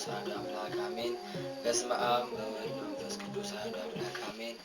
ቅዱስ አሐዱ አምላክ አሜን። በስመ አብ ወወልድ ወመንፈስ ቅዱስ አሐዱ አምላክ አሜን።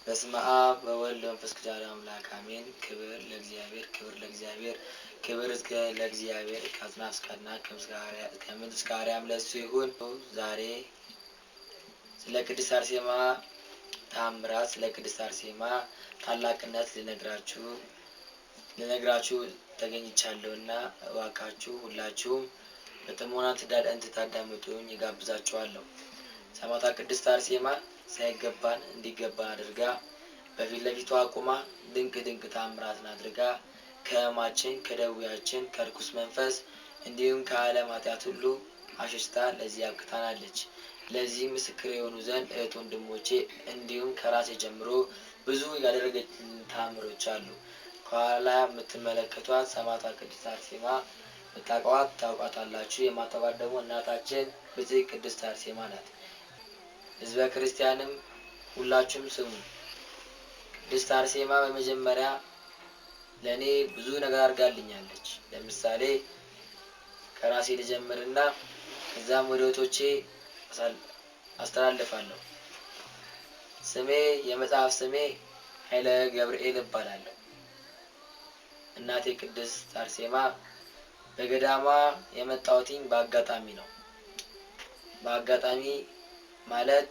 በስመ አብ ወወልድ ወመንፈስ ቅዱስ አሐዱ አምላክ አሜን። ክብር ለእግዚአብሔር፣ ክብር ለእግዚአብሔር፣ ክብር እስከ ለእግዚአብሔር ከአጽናፍ እስከ አጽናፍ ከምድር እስከ አርያም ለእሱ ይሁን። ዛሬ ስለ ቅድስት አርሴማ ተአምራት፣ ስለ ቅድስት አርሴማ ታላቅነት ልነግራችሁ ተገኝቻለሁና እባካችሁ ሁላችሁም በጥሞና እንድታዳምጡኝ እጋብዛችኋለሁ። ሰማዕቷ ቅድስት አርሴማ ሳይገባን እንዲገባን አድርጋ በፊት ለፊቷ አቁማ ድንቅ ድንቅ ተአምራትን አድርጋ ከሕመማችን፣ ከደዌያችን፣ ከርኩስ መንፈስ እንዲሁም ከዓለም ኃጢአት ሁሉ አሸሽታ ለዚህ አብቅታናለች። ለዚህ ምስክር የሆኑ ዘንድ እህት ወንድሞቼ፣ እንዲሁም ከራሴ ጀምሮ ብዙ ያደረገችልን ተአምሮች አሉ። ከኋላ የምትመለከቷት ሰማዕቷ ቅድስት አርሴማ የምታውቋት ታውቋታላችሁ። የማታውቋት ደግሞ እናታችን ብጽዕት ቅድስት አርሴማ ናት። ሕዝበ ክርስቲያንም ሁላችሁም ስሙ። ቅድስት አርሴማ በመጀመሪያ ለእኔ ብዙ ነገር አድርጋልኛለች። ለምሳሌ ከራሴ ልጀምርና ከዛም ወደ እህቶቼ አስተላልፋለሁ። ስሜ የመጽሐፍ ስሜ ኃይለ ገብርኤል እባላለሁ። እናቴ ቅድስት አርሴማ በገዳማ የመጣሁትኝ በአጋጣሚ ነው። በአጋጣሚ ማለት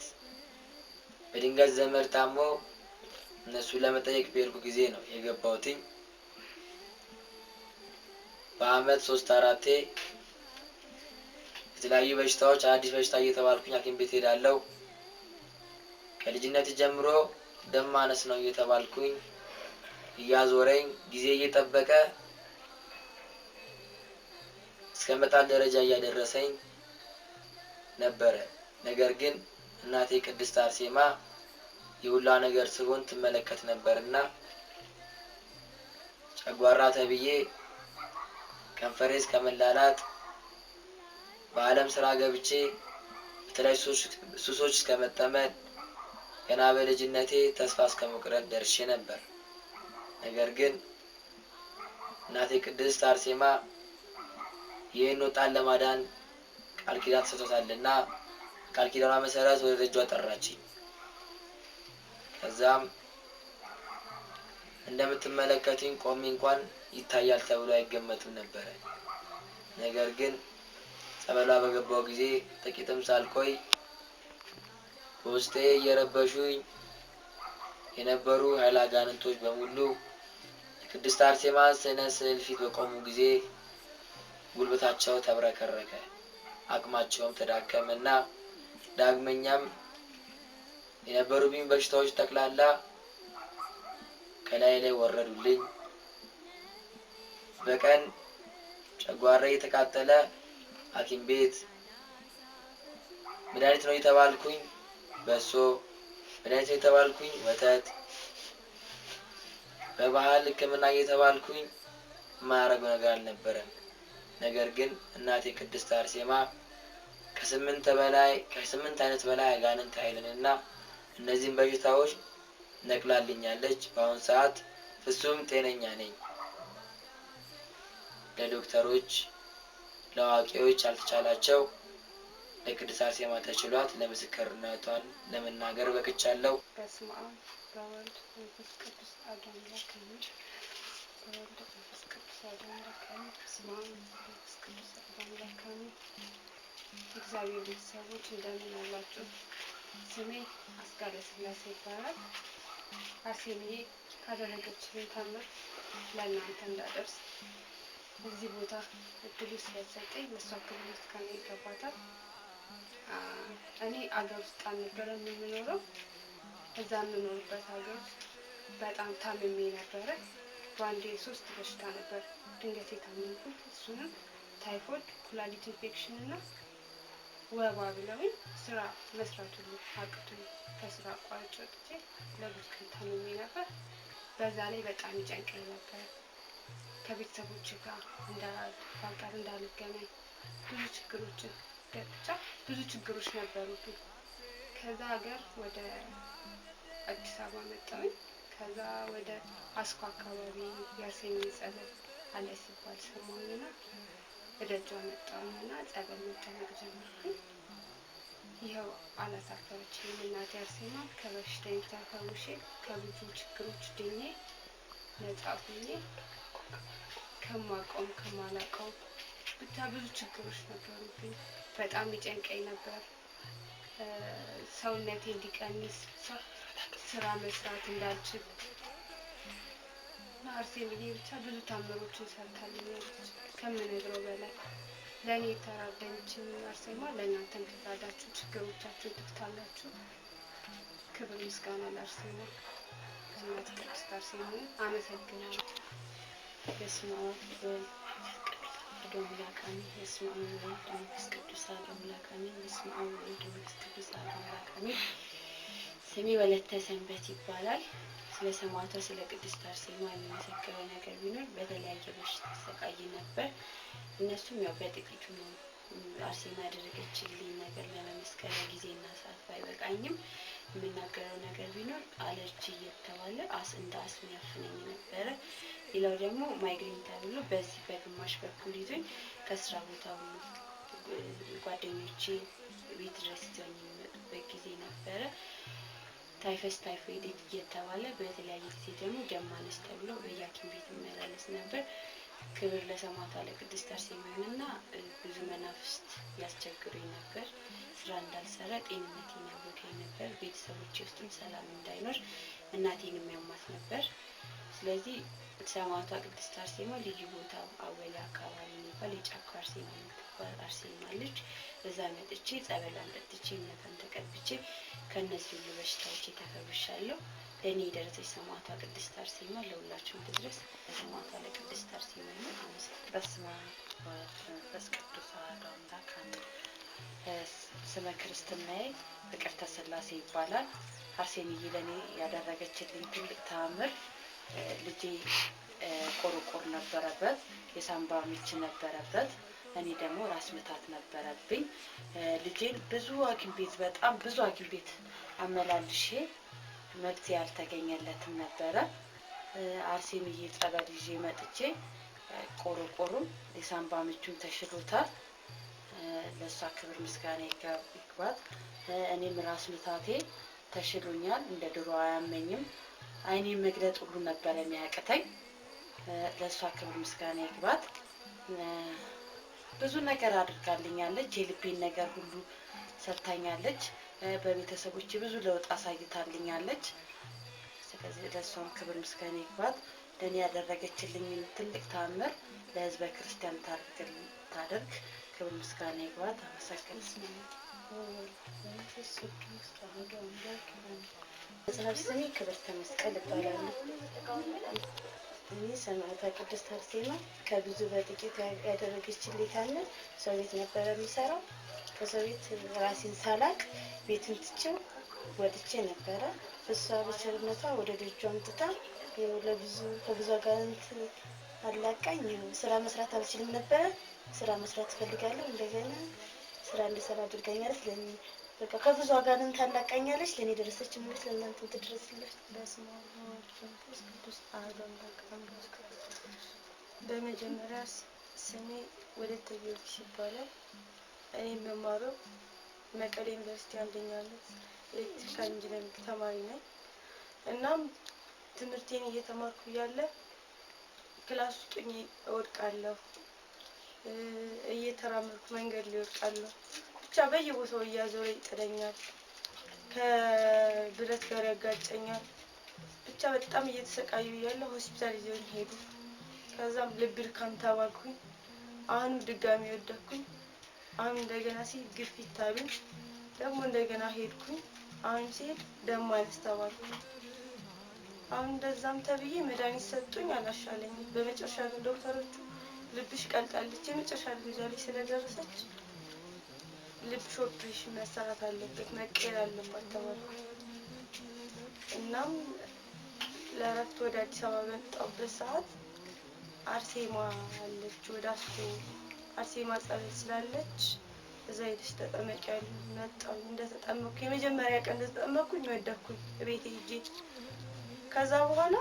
በድንገት ዘመድ ታሞ እነሱን ለመጠየቅ በሄድኩ ጊዜ ነው የገባሁትኝ። በአመት 3 4 የተለያዩ በሽታዎች አዲስ በሽታ እየተባልኩኝ ሐኪም ቤት ሄዳለሁ። ከልጅነት ጀምሮ ደም ማነስ ነው እየተባልኩኝ እያዞረኝ ጊዜ እየጠበቀ እስከ መጣል ደረጃ እያደረሰኝ ነበረ። ነገር ግን እናቴ ቅድስት አርሴማ የሁላ ነገር ስሆን ትመለከት ነበርና ጨጓራ ተብዬ ከንፈሬ እስከ መላላጥ በዓለም ስራ ገብቼ በተለያዩ ሱሶች እስከ መጠመድ ገና በልጅነቴ ተስፋ እስከ መቁረጥ ደርሼ ነበር። ነገር ግን እናቴ ቅድስት አርሴማ ይህን ወጣት ለማዳን ቃል ኪዳን ተሰጥቶታልና ቃል ኪዳኗ መሰረት ወደ ደጇ ጠራችኝ። ከዛም እንደምትመለከቱኝ ቆሜ እንኳን ይታያል ተብሎ አይገመትም ነበረ። ነገር ግን ጸበሏ በገባው ጊዜ ጥቂትም ሳልቆይ በውስጤ እየረበሹኝ የነበሩ ኃይለ አጋንንቶች በሙሉ የቅድስት አርሴማ ስነ ስዕል ፊት በቆሙ ጊዜ ጉልበታቸው ተብረከረከ፣ አቅማቸውም ተዳከመና ዳግመኛም የነበሩብኝ በሽታዎች ጠቅላላ ከላይ ላይ ወረዱልኝ። በቀን ጨጓራ እየተቃጠለ ሐኪም ቤት መድኃኒት ነው የተባልኩኝ በሶ፣ መድኃኒት ነው የተባልኩኝ ወተት፣ በባህል ሕክምና እየተባልኩኝ የማያደርገው ነገር አልነበረም። ነገር ግን እናቴ ቅድስት አርሴማ ከስምንት አይነት በላይ አጋንንት ኃይልንና እነዚህን በሽታዎች ነቅላልኛለች። በአሁን ሰዓት ፍጹም ጤነኛ ነኝ። ለዶክተሮች ለአዋቂዎች ያልተቻላቸው ለቅድስት አርሴማ ተችሏት ለምስክርነቷን ለመናገር በቅቻለሁ። በስመ አብ ወወልድ ወመንፈስ ቅዱስ አሐዱ አምላክ አሜን። በወልድ ወመንፈስ ቅዱስ አሐዱ አምላክ አሜን። በስመ አብ ወወልድ ወመንፈስ ቅዱስ አሐዱ አምላክ አሜን። እግዚአብሔር ቤተሰቦች እንደምን አላችሁ? ስሜ አስጋለ ስላሴ ይባላል። አርሴምዬ ካደረገችልን ታምር ለእናንተ እንዳደርስ እዚህ ቦታ እድሉ ስለተሰጠኝ ለእሷ ክብር ምስጋና ይገባታል። እኔ አገር ውስጥ አልነበረም የምኖረው። እዛ የምኖርበት ሀገር ውስጥ በጣም ታምሜ ነበረ። በአንዴ 3 በሽታ ነበር ድንገት የታመምኩት። እሱንም ታይፎይድ፣ ኩላሊት ኢንፌክሽን እና ወባ ብለውኝ ስራ መስራት ሁሉ አቅቶኝ ከስራ አቋርጬ ወጥቼ ለብዙ ቀን ታምሜ ነበር። በዛ ላይ በጣም ይጨንቀኝ ነበር። ከቤተሰቦቼ ጋር እንዳልፋቀር እንዳልገናኝ ብዙ ችግሮችን ብቻ ብዙ ችግሮች ነበሩብኝ። ከዛ ሀገር ወደ አዲስ አበባ መጣሁኝ። ከዛ ወደ አስኮ አካባቢ የአርሴማ ጸበል አለ ሲባል ሰማሁኝና ወደጇ መጣሁኝና ጸበል መጠመቅ ጀመርኩኝ። ይኸው አላሳፈረችኝም። እናቴ አርሴማ ከበሽታዬ ተፈውሼ ከብዙ ችግሮች ድኜ ነጻ ሆኜ ከማውቀውም ከማላውቀው ብቻ ብዙ ችግሮች ነበሩብኝ። በጣም ይጨንቀኝ ነበር። ሰውነቴ እንዲቀንስ ስራ መስራት እንዳልችል እና አርሴምዬ ብቻ ብዙ ታምሮችን ሰርታልኛለች ከምነግረው በላይ። ለእኔ የተራዳኝችን አርሴማ ለእናንተም ትራዳችሁ፣ ችግሮቻችሁን ትፍታላችሁ። ክብር ምስጋና ለአርሴማ፣ ለእናት ቅድስት አርሴማ አመሰግናለሁ። በስመ አብ ወወልድ ወመንፈስ ቅዱስ አሐዱ አምላክ አሜን። በስመ አብ ወወልድ ወመንፈስ ቅዱስ አሐዱ አምላክ አሜን። በስመ አብ ወወልድ ወመንፈስ ቅዱስ አሐዱ አምላክ አሜን። ስሜ ወለተ ሰንበት ይባላል። ስለ ሰማዕቷ ስለ ቅድስት አርሴማ የሚመሰክረው ነገር ቢኖር በተለያየ በሽታ ተሰቃይ ነበር። እነሱም ያው በጥቂቱ ነው አርሴማ ያደረገችልኝ ነገር ለመመስከሪያ ጊዜና ሰዓት ባይበቃኝም የምናገረው ነገር ቢኖር አለርጂ እየተባለ እንደ አስም ያፍነኝ ነበረ። ሌላው ደግሞ ማይግሬን ተብሎ በዚህ በግማሽ በኩል ይዞኝ ከስራ ቦታ ሁሉ ጓደኞቼ ቤት ድረስ ይዘውኝ የሚመጡበት ጊዜ ነበረ። ታይፈስ ታይፎይድ እየተባለ በተለያየ ጊዜ ደግሞ ደም ማነስ ተብሎ በየሐኪም ቤት እመላለስ ነበር። ክብር ለሰማዕቷ ለቅድስት አርሴማ ይሁንና ብዙ መናፍስት ያስቸግሩኝ ነበር። ስራ እንዳልሰራ ጤንነቴን ያወከኝ ነበር። ቤተሰቦቼ ውስጥም ሰላም እንዳይኖር እናቴንም ያማት ነበር። ስለዚህ ሰማዕቷ ቅድስት አርሴማ ልዩ ቦታ አወሊያ አካባቢ የሚባል የጫካ አርሴማ የምትባል አርሴማ አለች። እዛ መጥቼ ጸበሏን ጠጥቼ እምነቷን ተቀብቼ ከእነዚህ ሁሉ በሽታዎች ተፈውሻለሁ። ለእኔ የደረሰች ሰማዕቷ ቅድስት አርሴማ ለሁላችሁም ትድረስ። ለሰማዕቷ ለቅድስት አርሴማ ይሁን። አመሰግናለሁ። በስመ አብ ወወልድ ወመንፈስ ቅዱስ አሐዱ አምላክ አሜን። ስመ ክርስትናዬ ፍቅርተ ሥላሴ ይባላል። አርሴምዬ ለእኔ ያደረገችልኝ ትልቅ ተአምር ልጄ ቆርቆር ነበረበት፣ የሳምባ ምች ነበረበት። እኔ ደግሞ ራስ ምታት ነበረብኝ። ልጄን ብዙ ሐኪም ቤት በጣም ብዙ ሐኪም ቤት አመላልሼ መፍትሄ አልተገኘለትም ነበረ። አርሴምዬ ጸበል ይዤ መጥቼ ቆርቆሩም የሳምባ ምቹም ተሽሎታል። ለእሷ ክብር ምስጋና ይግባት። እኔም ራስ ምታቴ ተሽሎኛል። እንደ ድሮ አያመኝም። ዓይኔን መግለጥ ሁሉ ነበረ የሚያቅተኝ። ለእሷ ክብር ምስጋና ይግባት። ብዙ ነገር አድርጋልኛለች። የልቤን ነገር ሁሉ ሰጥታኛለች። በቤተሰቦቼ ብዙ ለውጥ አሳይታልኛለች። ስለዚህ ለእሷም ክብር ምስጋና ይግባት። ለእኔ ያደረገችልኝን ትልቅ ተአምር ለሕዝበ ክርስቲያን ታደርግ ክብር ምስጋና ይግባት። አመሰግናለሁ። ወወልድ ወመንፈስ ቅዱስ አሐዱ አምላክ አሜን። መጽሐፍ ስሜ ክብርተ መስቀል እባላለሁ። እኔ ሰማዕቷ ቅድስት አርሴማ ከብዙ በጥቂቱ ያደረገችልኝ ታምር ሰው ቤት ነበረ የምሰራው። ከሰው ቤት ራሴን ሳላቅ ቤቱን ትቼው ወጥቼ ነበረ። እሷ በቸርነቷ ወደ ደጇ አምጥታ ይኸው ለብዙ ከብዙ አጋንንት አላቃኝ። ይኸው ስራ መስራት አልችልም ነበረ። ስራ መስራት እፈልጋለሁ። እንደገና ስራ እንድሰራ አድርጋኛለች። ለእኔ በቃ ከብዙ አጋንንት አላቃኛለች። ለእኔ ደረሰች ምት ለእናንተ ትድረስላችሁ። በስመ አብ ወወልድ ወመንፈስ ቅዱስ አሐዱ አምላክ አሜን። በመጀመሪያ ስሜ ወለተ ጊዮርጊስ ይባላል። እኔ የምማረው መቀሌ ዩኒቨርሲቲ አንደኛ ዓመት electrical engineering ተማሪ ነኝ። እናም ትምህርቴን እየተማርኩ እያለ class ውስጥ ሆኜ እወድቃለሁ፣ እየተራመድኩ መንገድ ላይ እወድቃለሁ። ብቻ በየቦታው እያዞረ ይጥለኛል፣ ከብረት ጋር ያጋጨኛል። ብቻ በጣም እየተሰቃዩ እያለ ሆስፒታል ይዘውኝ ሄዱ። ከዛም ልብ ድካም ተባልኩኝ። አሁንም ድጋሚ ወደኩኝ። አሁን እንደገና ሲሄድ ግፊት አሉኝ። ደግሞ እንደገና ሄድኩኝ። አሁንም ሲሄድ ደም ማነስ ተባልኩኝ። አሁን እንደዛም ተብዬ መድኃኒት ሰጡኝ፣ አላሻለኝም። በመጨረሻ ግን ዶክተሮቹ ልብሽ ቀልጣለች፣ የመጨረሻ ደረጃ ላይ ስለደረሰች ልብሽ ኦፕሬሽን መሰራት አለበት፣ መቀየር አለባት ተባልኩኝ። እናም ለእረፍት ወደ አዲስ አበባ በመጣሁበት ሰዓት አርሴማ አለች፣ ወደ አስኮ አርሴማ ጸበል ስላለች እዛ ሄደሽ ተጠመቂ አሉኝ። መጣሁ። እንደተጠመኩ የመጀመሪያ ቀን እንደተጠመኩኝ ወደኩኝ እቤቴ ሄጄ። ከዛ በኋላ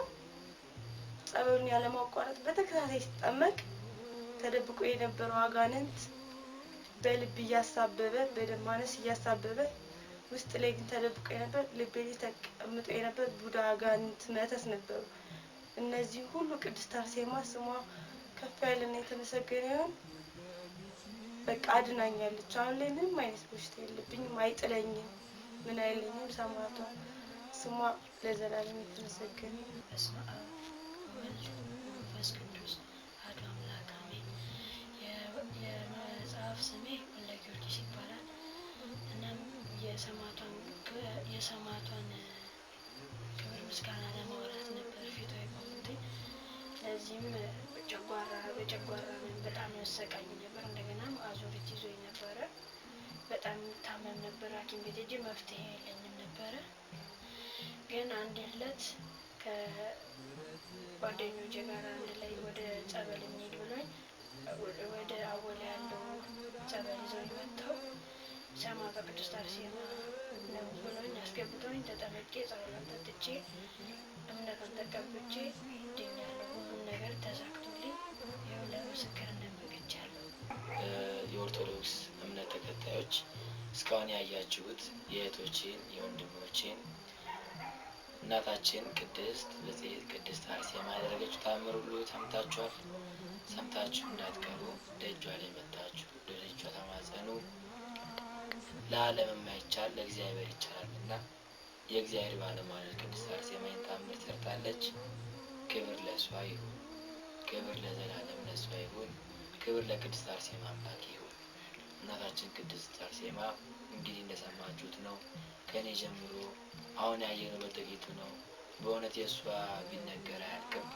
ጸበሉን ያለማቋረጥ በተከታታይ ስጠመቅ ተደብቆ የነበረው አጋንንት በልብ እያሳበበ በደም ማነስ እያሳበበ ውስጥ ላይ ግን ተደብቆ የነበር ልቤ ላይ ተቀምጦ የነበር ቡዳ፣ አጋንንት፣ መተት ነበሩ። እነዚህ ሁሉ ቅድስት አርሴማ ስሟ ከፍ ያለና የተመሰገነ ይሁን። በቃ አድናኛለች። አሁን ላይ ምንም አይነት በሽታ የለብኝም፣ አይጥለኝም፣ ምን አይለኝም። ሰማዕቷ ስሟ ለዘላለም የተመሰገነ ይሁን። በስመ አብ ወወልድ ወመንፈስ ቅዱስ አሐዱ አምላክ አሜን። የመጽሐፍ ስሜ ወልደ ጊዮርጊስ ይባላል። እናም የሰማዕቷን ክብር ምስጋና ለማውራት ነበር ፊቷ የቆምኩት። ለዚህም በጨጓራ ህመም በጣም ያሰቃኝ ነበር። እንደገናም አዙሪት ይዞኝ ነበረ። በጣም ታመም ነበር። ሐኪም ቤት ሄጄ መፍትሄ የለኝም ነበረ። ግን አንድ ዕለት ከጓደኞቼ ጋር አንድ ላይ ወደ ጸበል እንሂድ ብሎኝ ወደ አወል ያለው ጸበል ይዘውኝ መጥተው ሰማዕቷ ቅድስት አርሴማ ነው ብሎኝ አስገብተውኝ ተጠምቄ ጸበሏን ጠጥቼ እምነቷን ተቀብቼ ድኛለሁ። ሁሉም ነገር ተሳክቶልኝ ይኸው ለምስክርነት በቅቻለሁ። የኦርቶዶክስ እምነት ተከታዮች እስካሁን ያያችሁት የእህቶቼን የወንድሞቼን እናታችን ቅድስት ብጽዕት ቅድስት አርሴማ ያደረገችው ተአምር ሁሉ ሰምታችኋል። ሰምታችሁ እንዳትቀሩ ደጇ ላይ መጥታችሁ ደጇ ተማጸኑ። ለዓለም የማይቻል ለእግዚአብሔር ይቻላልና የእግዚአብሔር ባለሟል ቅድስት አርሴማ ይህን ተአምር ሰርታለች። ክብር ለእሷ ይሁን፣ ክብር ለዘላለም ለእሷ ይሁን፣ ክብር ለቅድስት አርሴማ አምላክ ይሁን። እናታችን ቅድስት አርሴማ እንግዲህ እንደሰማችሁት ነው። ከእኔ ጀምሮ አሁን ያየነው በጥቂቱ ነው። በእውነት የእሷ ቢነገር አያልቅም።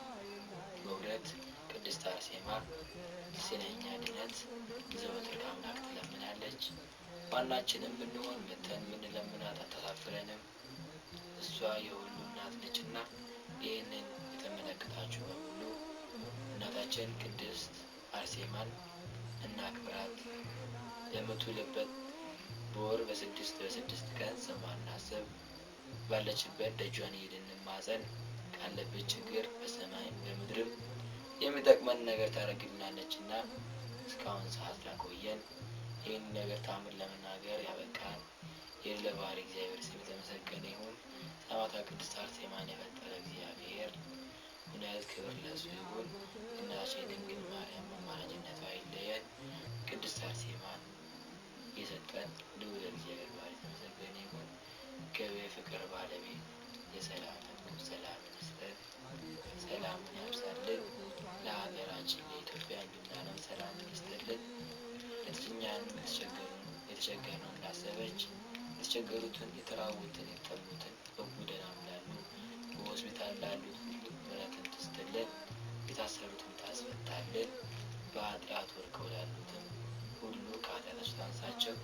በእውነት ቅድስት አርሴማ ስለኛ ድነት ዘወትር ከአምላክ ትለምናለች። ማናችንም ብንሆን መተን ብንለምናት አታሳፍረንም። እሷ የሁሉ እናት ነችና ይህንን የተመለከታችሁ በሙሉ እናታችን ቅድስት አርሴማን እናክብራት። ለምትውልበት በወር በስድስት በስድስት ቀን ስሟን እናስብ። ባለችበት ደጇን እየሄድን እንማጸን። ካለበት ችግር በሰማይም በምድርም የሚጠቅመን ነገር ታደርግልናለችና እስካሁን ሰዓት ላቆየን ይህን ነገር ታምር ለመናገር ያበቃን የልዕለ ባሕርይ እግዚአብሔር ስም የተመሰገነ ይሁን። ሰማዕቷ ቅድስት አርሴማን የፈጠረ እግዚአብሔር እውነት ክብር ለእሱ ይሁን። እናታችን የድንግል ማርያም አማላጅነቷ አይለየን። ቅድስት አርሴማን የሰጠን ልዑል እግዚአብሔር ባሕርይ የተመሰገነ ይሁን። የፍቅር ባለቤት የሰላም ንጉሥ ሰላምን ይስጠን፣ ሰላምን ያብዛልን። ለሀገራችን ለኢትዮጵያ እንዲሁም ለዓለም ሰላምን ይስጥልን። እኛን የተቸገረውን ላሰበች የተቸገሩትን፣ የተራቡትን፣ የተጠሙትን፣ በጎዳናም ላሉ በሆስፒታል ላሉት ሁሉ ምሕረትን ትስጥልን። የታሰሩትን ታስፈታልን። በኃጢአት ወድቀው ላሉትም ሁሉ ከኃጢአታቸው ታንሳቸው።